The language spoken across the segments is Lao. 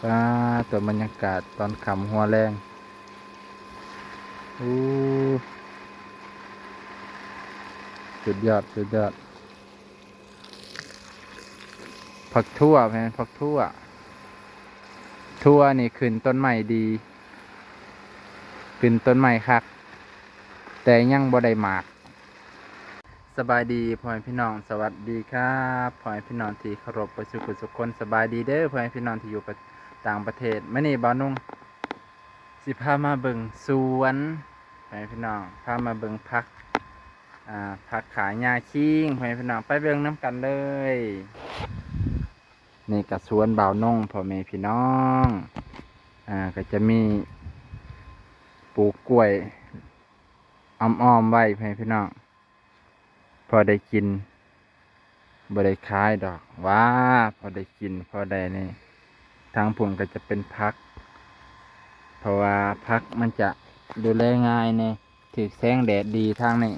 ປາດ ຕົວະ ບັນຍາກາດຕອນຄ່ຳຫົວແລງ. ໂອ້ ສຸດຍອດ ສຸດຍອດ. ຜັກຖົ່ວ ແມ່ນຜັກຖົ່ວ. ຖົ່ວນີ້ຂຶ້ນຕົ້ນໄມ້ດີ ຂຶ້ນຕົ້ນໄມ້ຄັກ ແຕ່ຍັງບໍ່ໄດ້ໝາກ. ສະບາຍດີພໍ່ແມ່ພີ່ນ້ອງ ສະຫວັດດີຄັບ ພໍ່ແມ່ພີ່ນ້ອງທີ່ເຄົາລົບເບິດສູ່ຜູ້ສູ່ຄົນ. ສະບາຍດີເດີພໍ່ແມ່ພີ່ນ້ອງທີ່ຢູ່ປະ ຕ່າງປະເທດ. ມື້ນີ້ບ່າວນົງຊິພາມາເບິ່ງສວນ ພໍ່ແມ່ພີ່ນ້ອງ ພາມາເບິ່ງຜັກ ອ່າ ຜັກຂາຫຍ້າຄີງ ພໍ່ແມ່ພີ່ນ້ອງ ໄປເບິ່ງນຳກັນເລີຍ. ນີ້ກະສວນບ່າວນົງ ພໍ່ແມ່ພີ່ນ້ອງ ອ່າ ກະຈະມີປູກກ້ວຍອ້ອມໆໄວ້ ພໍ່ແມ່ພີ່ນ້ອງ. ພໍໄດ້ກິນ ບໍ່ໄດ້ຂາຍດອກ ຫວ່າ ພໍໄດ້ກິນ ພໍໄດ້ນີ້. ທາງພຸ້ນກໍຈະເປັນຜັກ ເພາະວ່າຜັກມັນຈະດູແລງ່າຍແດ່ ຖືກແສງແດດດີ. ທາງນີ້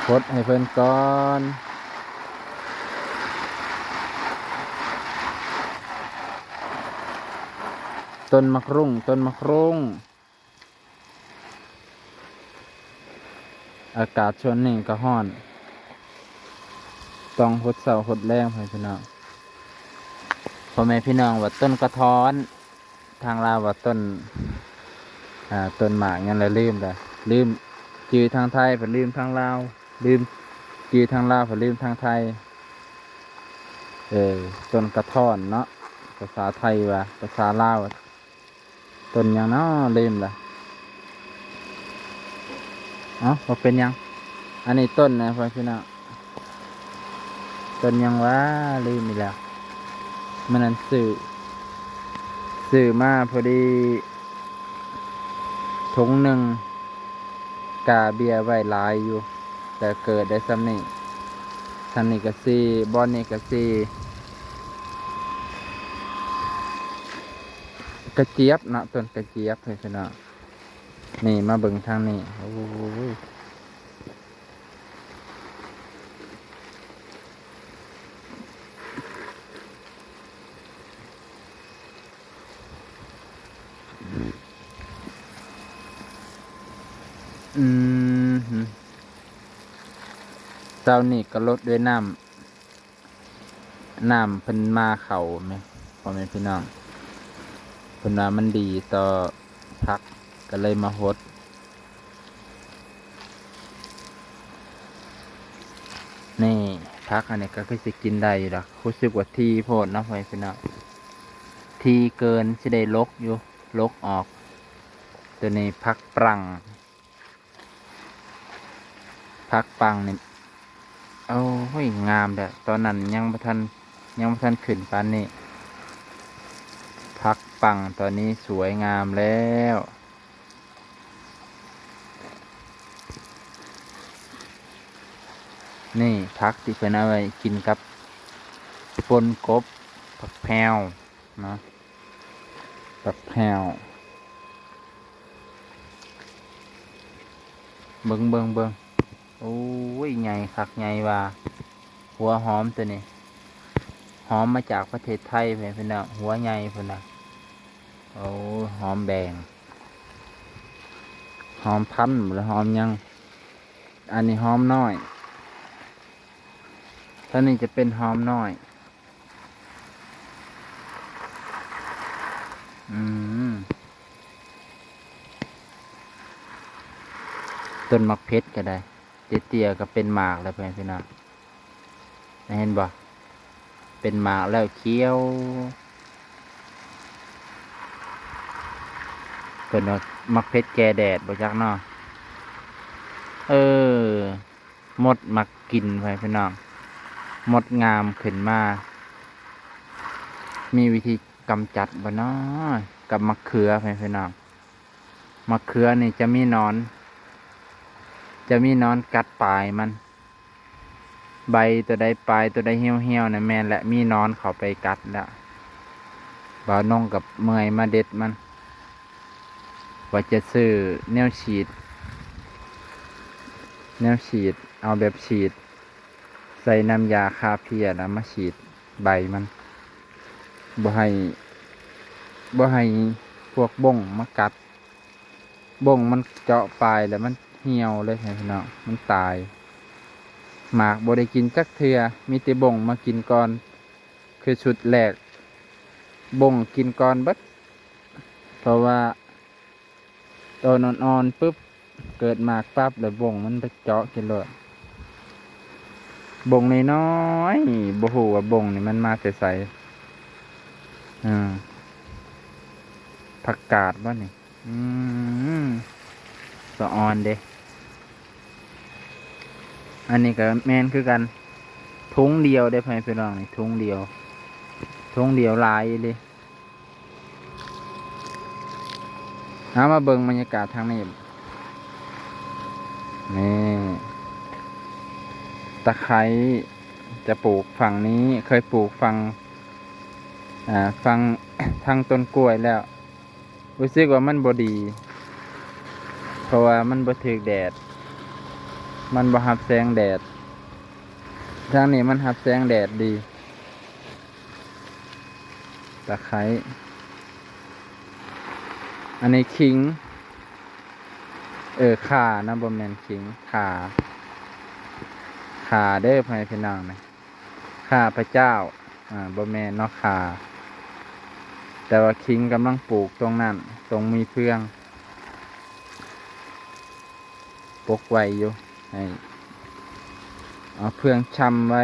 ຫົດໃຫ້ເພິ່ນກ່ອນ. ຕົ້ນໝາກຮຸ່ງ ຕົ້ນໝາກຮຸ່ງ. ອາກາດຊ່ວງນີ້ກໍຮ້ອນ ຕ້ອງຫົດເຊົ້າຫົດແລງ ພໍ່ແມ່ພີ່ນ້ອງ. ພໍ່ແມ່ພີ່ນ້ອງວ່າຕົ້ນກະທ້ອນ ທາງລາວວ່າຕົ້ນ ອ່າ ຕົ້ນໝາກຫຍັງລະລືມລະ ລືມ ຈື່ທາງໄທ ພັດລືມທາງລາວ ລືມ ຈື່ທາງລາວ ພັດລືມທາງໄທ. ເອີ ຕົ້ນກະທ້ອນເນາະ ພາສາໄທວ່າ ພາສາລາວວ່າ ຕົ້ນຫຍັງເນາະ ລືມລະ. ເອົ້າ ບໍ່ເປັນຫຍັງ ອັນນີ້ຕົ້ນນະ ພໍ່ແມ່ພີ່ນ້ອງ ຕົ້ນຫຍັງຫວາ ລືມອີກແລ້ວ. ມື້ນັ້ນຊື້ ຊື້ມາພໍດີຖົງໜຶ່ງ ກາເບ້ຍໄວ້ຫຼາຍຢູ່. ແຕ່ເກີດໄດ້ສ່ຳນີ້ ສ່ຳນີ້ກະສີ່ ບ່ອນນີ້ກະສີ່ ກະຈຽບເນາະ ຕົ້ນກະຈຽບ ເພື່ອນພີ່ນ້ອງ. ນີ້ມາເບິ່ງທາງນີ້ ໂອ້ຍ. ອືມ ເຊົ້ານີ້ກໍລົດດ້ວຍນ້ຳ ນ້ຳເພິ່ນມາເຂົ້າແມ ພໍ່ແມ່ພີ່ນ້ອງ ເພິ່ນວ່າມັນດີຕໍ່ຜັກ ກໍເລີຍມາຫົດ. ນີ້ ຜັກອັນນີ້ກໍຄືຊິກິນໄດ້ຢູ່ດອກ ຮູ້ສຶກວ່າຖີ່ໂພດເນາະ ພໍ່ແມ່ພີ່ນ້ອງ ຖີ່ເກີນ ຊິໄດ້ຫຼົກຢູ່ ຫຼົກອອກ. ໂຕນີ້ຜັກປັງ ຜັກປັງນີ້ ໂອ້ຍ ງາມແທ້ ຕອນນັ້ນຍັງບໍ່ທັນ ຍັງບໍ່ທັນຂຶ້ນປານນີ້. ຜັກປັງຕອນນີ້ສວຍງາມແລ້ວ. ນີ້ ຜັກທີ່ເພິ່ນເອົາໄວ້ກິນກັບປົ່ນກົບ ຜັກແພວເນາະ ຜັກແພວ. ເບິ່ງ ເບິ່ງ ເບິ່ງ ໂອ້ຍ ໃຫຍ່ຄັກໃຫຍ່ວ່າ ຫົວຫອມໂຕນີ້ ຫອມມາຈາກປະເທດໄທ ພີ່ນ້ອງ ຫົວໃຫຍ່ພຸ້ນນະ. ໂອ້ຍ ຫອມແດງ ຫອມພັນ ຫຼື ຫອມຫຍັງ. ອັນນີ້ຫອມນ້ອຍ ທາງນີ້ຈະເປັນຫອມນ້ອຍ. ອືມ ຕົ້ນໝາກເຜັດກໍໄດ້ ເຕ້ຍໆກໍເປັນໝາກແລ້ວ ເພື່ອນພີ່ນ້ອງ ເຫັນບໍ່ ເປັນໝາກແລ້ວຂຽວ. ເພິ່ນວ່າໝາກເຜັດແກ່ແດດ ບໍ່ຈັກເນາະ. ເອີ ມົດມັກກິນ ພໍ່ແມ່ພີ່ນ້ອງ ມົດງາມຂຶ້ນມາ. ມີວິທີກຳຈັດບໍ່ເນາະ ກັບໝາກເຂືອ ພໍ່ແມ່ພີ່ນ້ອງ. ໝາກເຂືອນີ້ຈະມີໜອນ ຈະມີໜອນກັດປາຍມັນ ໃບໂຕໃດ ປາຍໂຕໃດຫ່ຽວໆ ນະ ແມ່ນແຫຼະ ມີໜອນເຂົ້າໄປກັດແລ້ວ. ບ່າວນົງກັບເມື່ອຍມາເດັດມັນ ວ່າຈະຊື້ແນວສີດ ແນວສີດ ເອົາແບບສີດ ໃສ່ນ້ຳຢາຂ້າເພຍ ແລ້ວມາສີດໃບມັນ. ບໍ່ໃຫ້ ບໍ່ໃຫ້ພວກບົ້ງມາກັດ. ບົ້ງມັນເຈາະປາຍແລ້ວມັນຫ່ຽວເລີຍພີ່ນ້ອງ, ມັນຕາຍ. ໝາກບໍ່ໄດ້ກິນຈັກເທື່ອ, ມີແຕ່ບົ້ງມາກິນກ່ອນ. ຄືຊຸດແລກ ບົ້ງກິນກ່ອນເບິດ, ເພາະວ່າ ຕອນອ່ອນໆປຶບ ເກີດໝາກປັບ ແລ້ວບົ້ງມັນໄປເຈາະກິນໂລດ. ບົ້ງນ້ອຍໆ ບໍ່ຮູ້ວ່າບົ້ງນີ້ມັນມາແຕ່ໃສ. ອາ ຜັກກາດບໍ່ນີ້? ອືມ ສະອອນເດ້. ອັນນີ້ກໍແມ່ນຄືກັນ, ຖົງດຽວເດ້ ພໍ່ແມ່ພີ່ນ້ອງ, ນີ້ຖົງດຽວ, ຖົງດຽວຫຼາຍອີ່ຫຼີ. ເຮົາມາເບິ່ງບັນຍາກາດທາງນີ້. ນີ້ ຕະໄຄ ຈະປູກຝັ່ງນີ້, ເຄີຍປູກຝັ່ງ ອ່າ ຝັ່ງ ທາງຕົ້ນກ້ວຍແລ້ວ. ຮູ້ສຶກວ່າມັນບໍ່ດີ ເພາະວ່າມັນບໍ່ຖືກແດດ, ມັນບໍ່ຮັບແສງແດດ. ທາງນີ້ມັນຮັບແສງແດດດີ. ຕະໄຄ ອັນນີ້ຂີງ ເອີ ຂ່ານະ, ບໍ່ແມ່ນຂີງ, ຂ່າ ຂ່າເດີ ພໍ່ແມ່ພີ່ນ້ອງນະ. ຂ້າພະເຈົ້າ ອາ ບໍ່ແມ່ນເນາະ ຂ່າ. ແຕ່ວ່າຂີງກຳລັງປູກຕົງນັ້ນ, ຕົງມີເຟືອງປົກໄວ້ຢູ່, ໃຫ້ເອົາເຟືອງຊຳໄວ້.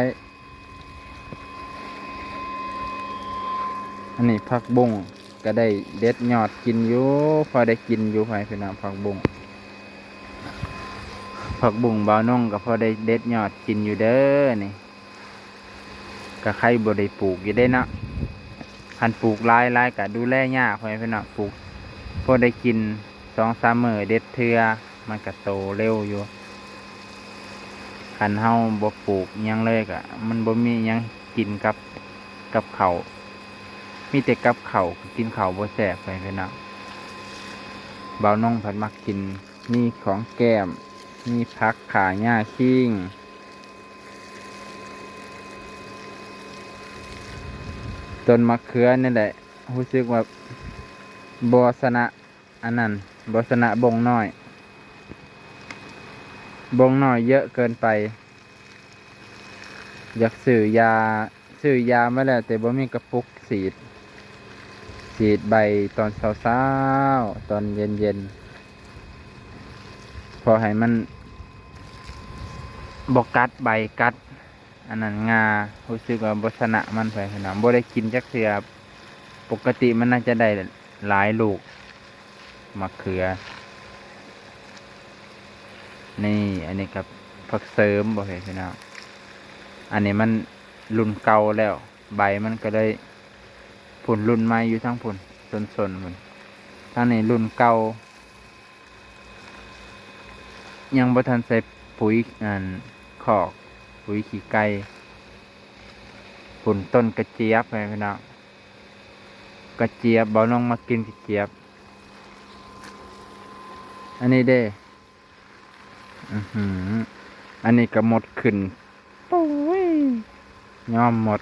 ອັນນີ້ຜັກບຸ້ງ ກໍໄດ້ເດັດຍອດກິນຢູ່, ພໍໄດ້ກິນຢູ່ ພໍ່ແມ່ພີ່ນ້ອງ. ຜັກບຸ້ງ ຜັກບຸ້ງບ່າວນົງກໍພໍໄດ້ເດັດຍອດກິນຢູ່ເດີນີ້. ກໍໃຄບໍ່ໄດ້ປູກຢູ່ເດ້ເນາະ, ຄັນປູກຫຼາຍໆກໍດູແລຍາກ ພໍ່ແມ່ພີ່ນ້ອງ. ປູກພໍໄດ້ກິນສອງສາມມື້ເດັດເທື່ອ, ມັນກໍໂຕເລັວຢູ່. ຄັນເຮົາບໍ່ປູກຫຍັງເລີຍ ກໍມັນບໍ່ມີຫຍັງກິນກັບ ກັບເຂົ້າ, ມີແຕ່ກັບເຂົ້າ ກໍກິນເຂົ້າບໍ່ແຊບ ພໍ່ແມ່ພີ່ນ້ອງ. ບ່າວນົງພັດມັກກິນ ມີຂອງແກ້ມ, ມີຜັກ ຂ່າ ຫຍ້າ ຂີງ. ຕົ້ນມະເຂືອນີ້ແຫຼະ ຮູ້ສຶກວ່າບໍ່ຊະນະອັນນັ້ນ, ບໍ່ຊະນະບົ້ງນ້ອຍ, ບົ້ງນ້ອຍເຍາະເກີນໄປ. ຢາກຊື້ຢາ ຊື້ຢາມາແລ້ວ ແຕ່ບໍ່ມີກະປຸກສີດ, ສີດໃບຕອນເຊົ້າໆ ຕອນເຢັນໆ ເພາະໃຫ້ມັນບໍ່ກັດໃບກັດອັນນັ້ນງາ. ຮູ້ສຶກວ່າບໍ່ຊະນະມັນ ພໍ່ແມ່ພີ່ນ້ອງ, ບໍ່ໄດ້ກິນຈັກເທື່ອ. ປົກກະຕິມັນໜ້າຈະໄດ້ຫຼາຍລູກ ມະເຂືອ. ນີ້ ອັນນີ້ກໍຜັກເສີມ ພໍ່ແມ່ພີ່ນ້ອງ. ອັນນີ້ມັນລຸ້ນເກົ່າແລ້ວ, ໃບມັນກໍເລີຍ ພຸ້ນ ລຸ້ນໃໝ່ຢູ່ທາງພຸ້ນ ຊົນໆ ພຸ້ນ. ທາງນີ້ລຸ້ນເກົ່າ ຍັງບໍ່ທັນໃສ່ປຸຍ ອັນ ຄອກ ປຸຍຂີ້ໄກ່. ພຸ້ນ ຕົ້ນກະຈຽບ ພໍ່ແມ່ພີ່ນ້ອງ, ກະຈຽບ. ບ່າວນົງມັກກິນກະຈຽບ. ອັນນີ້ເດ້ ອືຫື ອັນນີ້ກໍມົດຂຶ້ນ. ໂອ້ຍ ຍອມມົດ,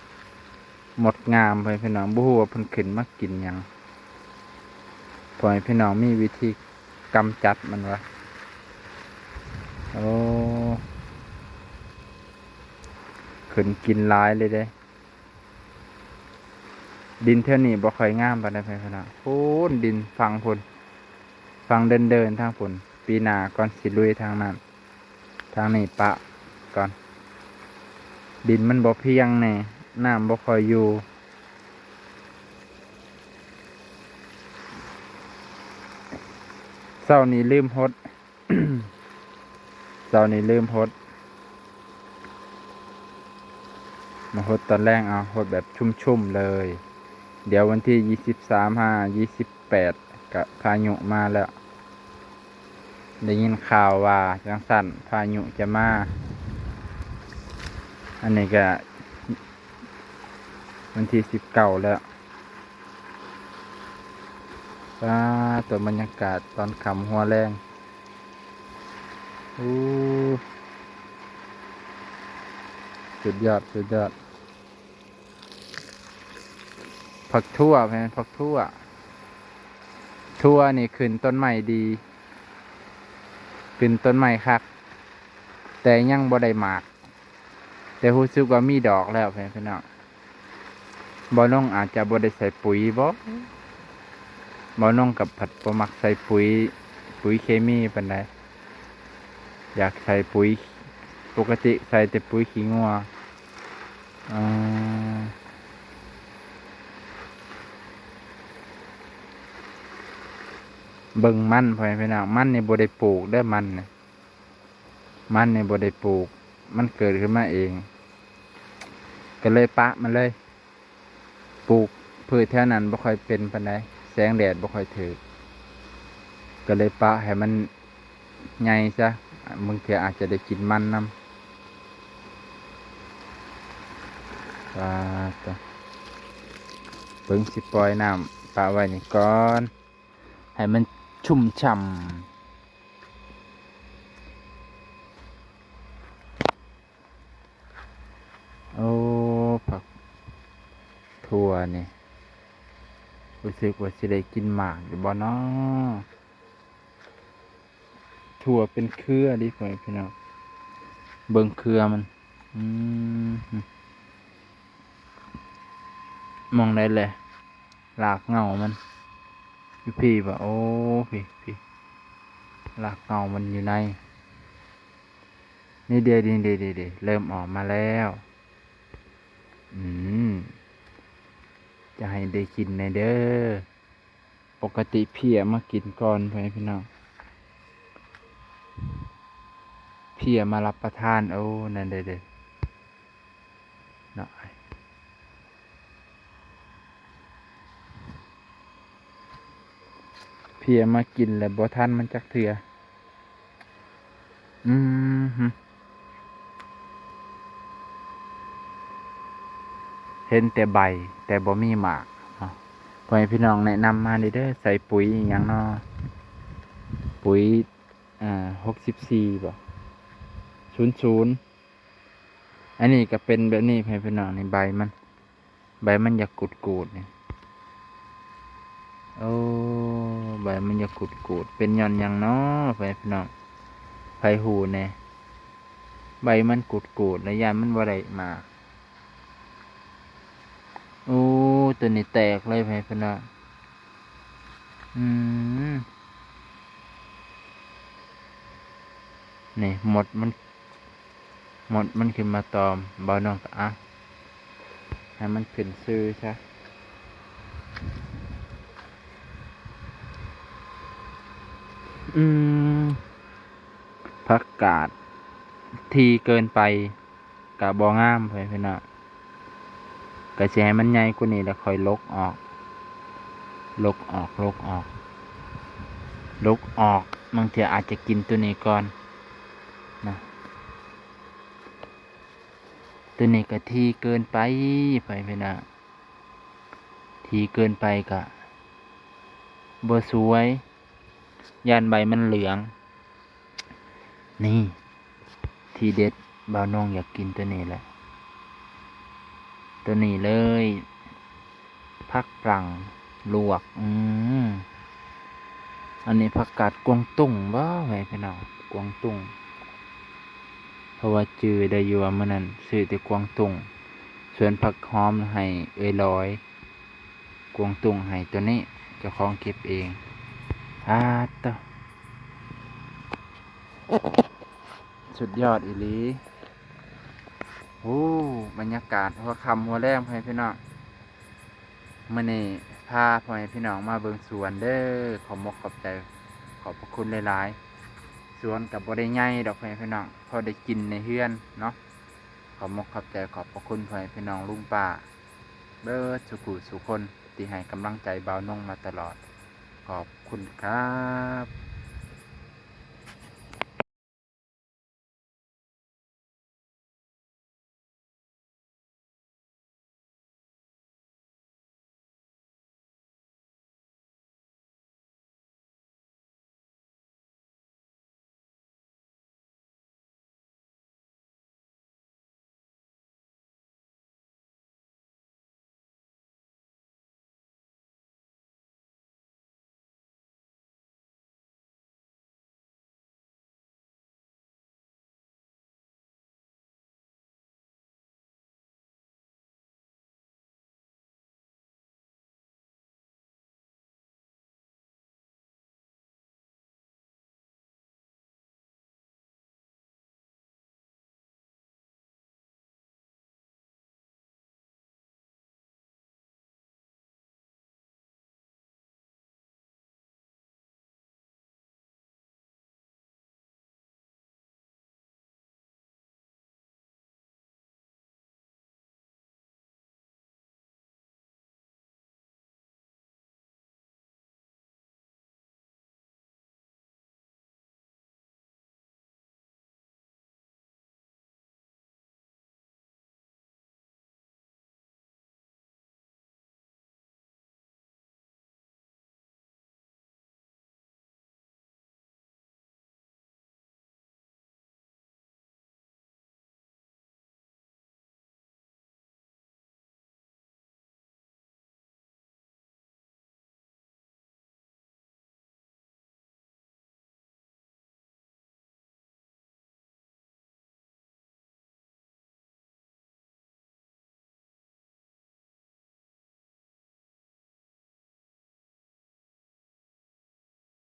ມົດງາມ ພໍ່ແມ່ພີ່ນ້ອງ. ບໍ່ຮູ້ວ່າເພິ່ນຂຶ້ນມາກິນຫຍັງ, ພໍ່ແມ່ພີ່ນ້ອງມີວິທີກຳຈັດມັນວະ? ໂອ້ ຂຶ້ນກິນຫຼາຍເລີຍເດ້. ດິນແຖວນີ້ບໍ່ຄ່ອຍງາມປານໃດ ພີ່ນ້ອງ. ພຸ້ນ ດິນຝັ່ງພຸ້ນ, ຝັ່ງເດີ່ນໆ ທາງພຸ້ນ. ປີໜ້າກ່ອນຊິລຸຍທາງນັ້ນ, ທາງນີ້ປະກ່ອນ. ດິນມັນບໍ່ພຽງແດ່, ນ້ຳບໍ່ຄ່ອຍຢູ່. ເຊົ້ານີ້ລືມຫົດ. ເຊົ້ານີ້ລືມຫົດ, ມາຫົດຕອນແລງເອົາ, ຫົດແບບຊຸ່ມໆເລີຍ. ດຽວວັນທີຊາວສາມຫາຊາວແປດກະພາຍຸມາແລ້ວ, ໄດ້ຍິນຂ່າວວ່າຈັ່ງຊັ້ນ, ພາຍຸຈະມາ. ອັນນີ້ກະວັນທີສິບເກົ້າແລ້ວ. ປາດ ຕົວບັນຍາກາດຕອນຄ່ຳຫົວແລງ. ໂອ້ ສຸດຍອດ ສຸດຍອດ. ຜັກຖົ່ວ ແມ່ນຜັກຖົ່ວ. ຖົ່ວນີ້ຂຶ້ນຕົ້ນໄມ້ດີ ຂຶ້ນຕົ້ນໄມ້ຄັກ ແຕ່ຍັງບໍ່ໄດ້ໝາກ ແຕ່ຮູ້ສຶກວ່າມີດອກແລ້ວ ແມ່ນພີ່ນ້ອງ. ບ່າວນົງອາດຈະບໍ່ໄດ້ໃສ່ປຸຍບໍ? ບ່າວນົງກໍພັດບໍ່ມັກໃສ່ປຸຍ ປຸຍເຄມີປານໃດ. ຢາກໃສ່ປຸຍ ປົກກະຕິໃສ່ແຕ່ປຸຍຂີ້ງົວ. ເອີ ເບິ່ງມັນ ພໍ່ແມ່ພີ່ນ້ອງ, ມັນນີ້ບໍ່ໄດ້ປູກເດີ້ ມັນນີ້ ມັນນີ້ບໍ່ໄດ້ປູກ ມັນເກີດຂຶ້ນມາເອງ ກໍເລີຍປະມັນເລີຍ. ປູກພືດແຖວນັ້ນບໍ່ຄ່ອຍເປັນປານໃດ ແສງແດດບໍ່ຄ່ອຍຖືກ ກໍເລີຍປະໃຫ້ມັນໃຫຍ່ຊະ ບາງເທື່ອອາດຈະໄດ້ກິນມັນນຳ. ປາດໂທ້ ເບິ່ງ ຊິປ່ອຍນ້ຳປະໄວ້ນີ້ກ່ອນ ໃຫ້ມັນຊຸ່ມຊ່ຳ. ໂອ້ ຜັກຖົ່ວນີ້ ຮູ້ສຶກວ່າຊິໄດ້ກິນໝາກຢູ່ບໍ່ນໍ? ຖົ່ວເປັນເຄືອເດ້ ພໍ່ແມ່ພີ່ນ້ອງ ເບິ່ງເຄືອມັນ. ອືມ ໝ່ອງໃດແຫຼະ ລາກເຫງົ້າມັນ ຢູ່ພີ້ບໍ? ໂອ້ ພີ້ ພີ້ ລາກເຫງົ້າມັນຢູ່ໃນ ນີ້ເດ ນີ້ເດ ນີ້ເດ ເລີ່ມອອກມາແລ້ວ. ອືມ ຈະໃຫ້ໄດ້ກິນແດ່ເດີ້. ປົກກະຕິເພຍມາກິນກ່ອນ ພໍ່ແມ່ພີ່ນ້ອງ ເພຍມາຮັບປະທານ. ໂອ້ ນັ້ນເດ້ ເດ້ ເນາະ ເພຍມາກິນແລ້ວບໍ່ທັນມັນຈັກເທື່ອ. ອືມ ເຫັນແຕ່ໃບ ແຕ່ບໍ່ມີໝາກເນາະ. ພໍ່ແມ່ພີ່ນ້ອງແນະນຳມາເດີ້ ໃສ່ປຸຍອີ່ຫຍັງເນາະ? ປຸຍ ອ່າ ຫົກສິບສີ່ບໍ? ສູນສູນ ອັນນີ້ກໍເປັນແບບນີ້ ພໍ່ແມ່ພີ່ນ້ອງ ນີ້ໃບມັນ ໃບມັນຢາກກູດໆ ນີ້. ໂອ້ ໃບມັນຢາກກູດໆ ເປັນຍ້ອນຫຍັງເນາະ ພໍ່ແມ່ພີ່ນ້ອງ ໃຜຮູ້ແດ່? ໃບມັນກູດໆ ແລ້ວຢ້ານມັນບໍ່ໄດ້ໝາກ. ໂອ້ ຕົວນີ້ແຕກເລີຍ ພໍ່ແມ່ພີ່ນ້ອງ. ອືມ ນີ້ ມົດມັນ ມົດມັນຂຶ້ນມາຕອມ ບ່າວນ້ອງກໍ ອ່ະ ໃຫ້ມັນຂຶ້ນຊື່ຊະ. ອືມ ຜັກກາດທີ່ເກີນໄປກໍບໍ່ງາມ ພໍ່ແມ່ພີ່ນ້ອງ. ກໍຊິໃຫ້ມັນໃຫຍ່ກວ່ານີ້ແລ້ວຄ່ອຍຫຼົກອອກ ຫຼົກອອກ ຫຼົກອອກ ຫຼົກອອກ. ບາງເທື່ອອາດຈະກິນຕົວນີ້ກ່ອນນະ. ຕົວນີ້ກໍທີ່ເກີນໄປ ພໍ່ແມ່ພີ່ນ້ອງ ທີ່ເກີນໄປກໍບໍ່ສວຍ ຢ້ານໃບມັນເຫຼືອງ. ນີ້ ທີເດັດ ບ່າວນົງຢາກກິນຕົວນີ້ແຫຼະ ຕົວນີ້ເລີຍ ຜັກຝຣັ່ງລວກ. ອືມ ອັນນີ້ຜັກກາດກວາງຕຸ້ງບໍ ແມ່ພີ່ນ້ອງ? ກວາງຕຸ້ງ ເພາະວ່າຈື່ໄດ້ຢູ່ວ່າມື້ນັ້ນຊື້ແຕ່ກວາງຕຸ້ງ ສ່ວນຜັກຫອມໃຫ້ເອື້ອຍຫຼອຍ ກວາງຕຸ້ງໃຫ້ຕົວນີ້ ເຈົ້າຂອງເກັບເອງ. ອາດໂທ້ ສຸດຍອດອີ່ຫຼີ. ໂອ້ ບັນຍາກາດຫົວຄ່ຳຫົວແລງ ພໍ່ແມ່ພີ່ນ້ອງ ມື້ນີ້ພາພໍ່ແມ່ພີ່ນ້ອງມາເບິ່ງສວນເດີ້. ຂອບມົກຂອບໃຈ ຂອບພະຄຸນຫຼາຍໆ. ສວນກໍບໍ່ໄດ້ໃຫຍ່ດອກ ພໍ່ແມ່ພີ່ນ້ອງ ພໍໄດ້ກິນໃນເຮືອນເນາະ. ຂອບມົກຂອບໃຈ ຂອບພະຄຸນພໍ່ແມ່ພີ່ນ້ອງລຸງປ້າ ເບິດສູ່ຜູ້ສູ່ຄົນທີ່ໃຫ້ກຳລັງໃຈບ່າວນົງມາຕະຫຼອດ. ຂອບຄຸນຄັບ.